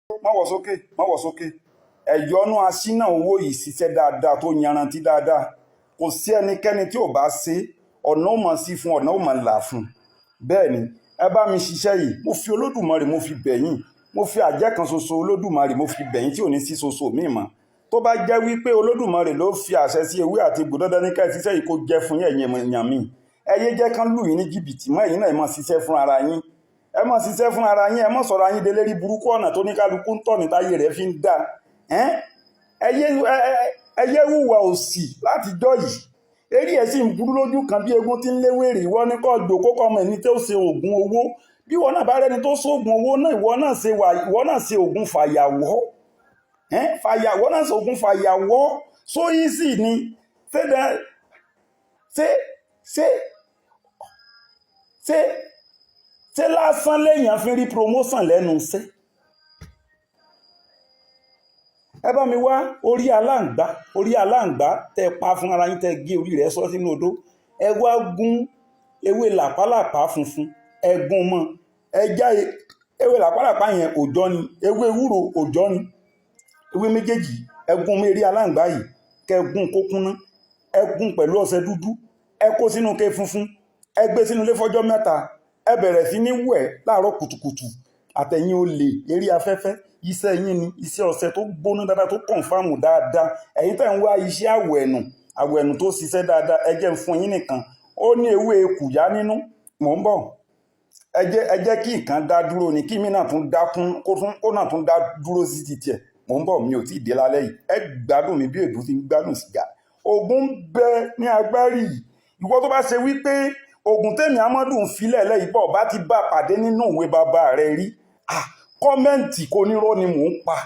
Má wọ̀ sókè, má wọ̀ sókè. Ẹ̀yọ́nú aṣínà owó yìí ṣiṣẹ́ dáadáa, tó yanrantí dáadáa. Kò sí ẹnikẹ́ni tí ò bá ṣe, ọ̀nà ò mọ̀ sí fún, ọ̀nà ò mọ̀ là fún. Bẹ́ẹ̀ ni, ẹ bá mi ṣiṣẹ́ yìí. Mo fi Olódùmarè, mo fi bẹ̀yìn. Mo fi àjẹ́ kan ṣoṣo Olódùmarè, mo fi bẹ̀yìn tí ò ní sí ṣoṣo míì mọ́. Tó bá jẹ́ wípé Olódùmarè ló fi àṣẹ sí ewé àti egbò, dandan ní ká ẹ ṣiṣẹ́ yìí kó jẹ́ fún yín. Ẹ̀yin èèyàn mi, ẹ yé jẹ́ kán lù yín ní jìbìtì mọ́. Ẹ̀yin náà, ẹ máa ṣiṣẹ́ fún ara yín, ẹ máa ṣiṣẹ́ fún ara yín. Ẹ má sọ̀rọ̀ ayín delérí burúkú. Ọ̀nà tó ní kálukú ń tọ̀ ní táyé rẹ̀ fi ń dá. Ẹ yé hùwà òsì látijọ́ yìí. Eré ẹ̀ sì ń burú lójú kan bí egun tí ń léwèrè. Ìwọ ní kọ́ jòkó kọ́ ọmọ ẹni tó ṣe oògùn owó. Bí ìwọ náà bá rẹni tó ṣoògùn owó náà, ìwọ náà ṣe wà, ìwọ náà ṣe oògùn fàyàwọ́. Fàyàwọ́ náà, ṣe oògùn fàyàwọ́. So easy ni. Ṣé ṣé ṣé ṣé ṣé lásán léèyàn fi rí promotion lẹ́nu iṣẹ́? Ẹ bá mi wá orí aláǹgbá, orí aláǹgbá tẹ pa fún ara yín, tẹ gé orí rẹ̀ sọ sínú odó. Ẹ wá gún ewé làpálàpá funfun, ẹ gún mọ́. Ẹ já ewé làpálàpá yẹn, òjọ́ ni. Ewé ewúro, òjọ́ ni. Ewé méjèèjì, ẹ gún mọ́ eré aláǹgbá yìí, kẹ gún kó kúnná. Ẹ gún pẹ̀lú ọṣẹ dúdú, ẹ kó sínú ike funfun, ẹ gbé sínú ilé fọ́jọ́ 3. Ẹ bẹ̀rẹ̀ sí ní wẹ̀ láàárọ̀ kùtùkùtù. Àtẹ̀yìn olè eré afẹ́fẹ́, iṣẹ́ yín ni iṣẹ́ ọṣẹ tó gbóná dáadáa, tó confirm dáadáa. Ẹ̀yin tẹ̀ ń wá iṣẹ́ àwẹ̀nù, àwẹ̀nù tó ṣiṣẹ́ dáadáa, ẹ jẹ́ ń fún yín nìkan. Ó ní ewé kùyá nínú. Mò ń bọ̀. Ẹ jẹ́ kí nǹkan dá dúró ni, kí mi náà tún dákún, kó náà tún dá dúró sí ti tiẹ̀. Mò ń bọ̀, mi ò tí ì dé lálẹ́ yìí. Ẹ gbádùn mi bí èdú ti ń gbádùn sìgá. Ògùn ń bẹ ní agbárí yìí. Ìwọ tó bá ṣe wípé ògùn tèmi Amadu ń filẹ̀ lẹ́yìn bọ̀ bá ti bá pàdé nínú ìwé bàbá rẹ̀ rí, comment, kò nírọ́ ni mò ń pa.